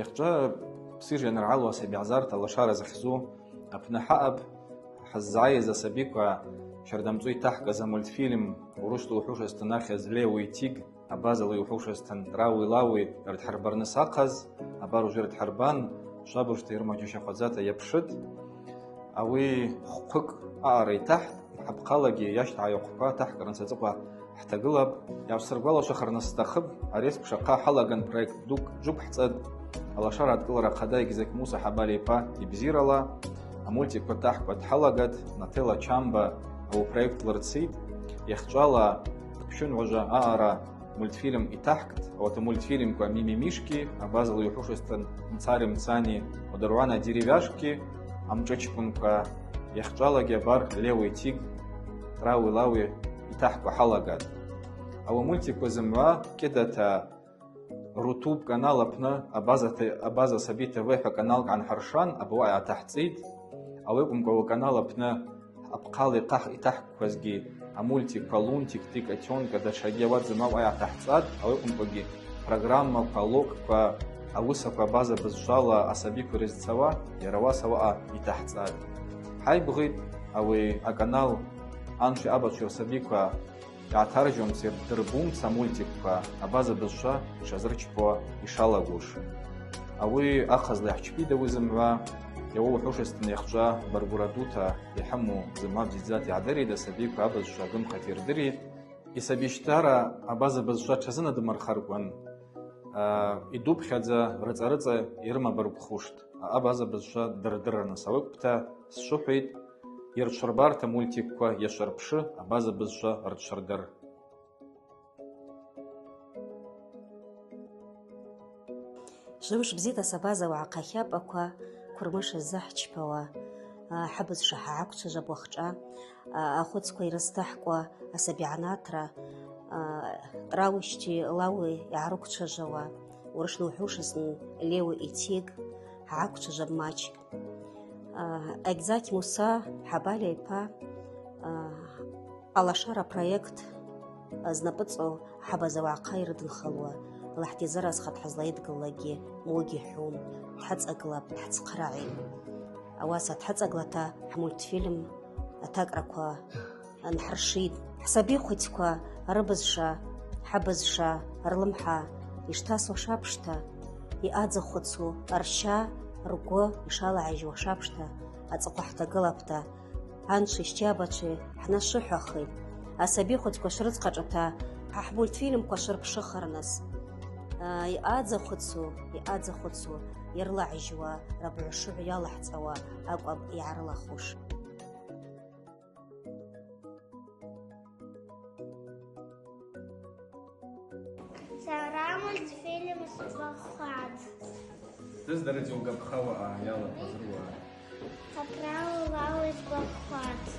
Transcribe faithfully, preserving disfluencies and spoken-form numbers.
Хӏа псыжи аныргӏалуа асаби гӏазарта лашара зыхьзу апны хӏаъапӏ. Хӏыззгӏайыз асабиква щардамцӏу йтахӏкӏаз амультфильм урысла ухӏвушызтын ахьыз Лео йтигь, абазала йухӏвушызтын Трауи Лауи рдхӏырбарныс ахъаз, абар уже рдхӏырбан, швабыжта йрымаджьуш ахъвадзата йапшытӏ. Ауи хъвыкӏ аъара йтахӏтӏ, хӏапхъалагьи йащтагӏай ахъвква атахӏкӏра ацӏыхъва хӏтагылапӏ. Йгӏасыргвалашвахырныс стахъыпӏ, ари сквшахъа хӏалаган проект дукӏ джвыквхӏцӏатӏ. Алашара адкӏылара хъайгьи Закь Муса Хӏабаль йпа йбзирала амультикква атахӏкӏуа дхӏалагатӏ. Нателла Чамба ауи апроект лырцитӏ. Йахьчӏвала пщынгӏважва аъара мультфильм йтахӏктӏ, ауат амультфильмква Мимимишки, абазала йухӏвушызтын Мцари Мцани, Ударгӏвана деревяшки, амшӏычкӏвынква, йахьчӏвалагьи абар Лео йтигь, Трауи Лауи йтахӏкӏуа хӏалагатӏ. Ауи амультикква зымгӏва кӏьыдата Рутуб канал апны Абаза Т-, Абаза Саби Т В хӏва каналкӏ гӏанхӏыршан, абараъа атахӏцӏитӏ. Ауи акӏвымкӏва ауи аканал апны апхъала йхъахь йтахӏквазгьи амультикква Лунтик, Три котёнка, датшагьи ауат зымгӏва атахӏцӏатӏ, ауи акӏвымкӏвагьи программаква, локква, ауысаква Абаза бызшвала асабиква йрызцауа, йара ауаса ауаъа йтахӏцӏатӏ. Хӏайбгъитӏ ауи аканал анши абачви асабиква йгӏатаржьуамца, йырдырбумца амультикква Абаза бызшва йшазырчпауа йшалагуш. Ауи ахъазла йхӏчпитӏ ауи зымгӏва, йауа ухӏвушызтын йахьчӏва баргвара дута йхӏыму зымгӏва бзидздзата йгӏадыритӏ, асабиква абызшва агымхата йырдыритӏ. Йсабищтара Абаза бызшва тшазынадмырхаркван, а, йдупхьадза рыцӏа-рыцӏа йрымабаргвхуштӏ. Абаза бызшва дырдырырныс ауи акӏвпӏта сшвыхӏвитӏ, йырчвырбарта мультикква йашвырпшы, Абаза бызшва рчвырдыр. Жвымш бзита сабаза уагӏахъахьапӏ аква квырмыш азы хӏчпауа, а, хӏыбызшва хӏгӏаквчважвапӏ уахьчӏва, а, ахвыцква йрызтахӏкӏуа асабигӏанатра, а, Трауи Лауи йгӏарыквчважвауа, урысла ухӏвушызтын Лео йтигь, хӏгӏаквчважвапӏ мачӏкӏ. А, Экзакь Муса Хӏабаль йпа, а, Алашара проект, а, знапӏыцӏу хӏабаза уагӏахъа йрыдынхалуа, Аллахӏ дйазыразхатӏ хӏызлайыдгыллакӏгьи, мугьи хӏун, дхӏыцӏагылапӏ, дхӏыцхърагӏитӏ. Ауаса дхӏыцӏаглата хӏмультфильм атакӏраква анхӏыршитӏ. Хӏсабихъвыцква рыбызшва, хӏыбызшва рлымхӏа йштасуаш апшта, йъадзахвыцу рща, ргвы йшалагӏажьуаш апшта ацӏыхъва хӏтагылапӏта, анши щтиабачви хӏнашвыхӏвахитӏ, асабихъвыцква шврыдзхъачӏвата хӏмультфильмква швырпшыхырныс. А, йъадзахвыцу, йъадзахвыцу йрылагӏжьуа, рабгӏвшыгӏв йалахӏцӏауа акӏвпӏ йгӏарылахуш. Сара мультфильм сгвахъхатӏ. Дыздырдзу гапхъала а йала пазруа. Хъапрала лала сгвахъхатӏ.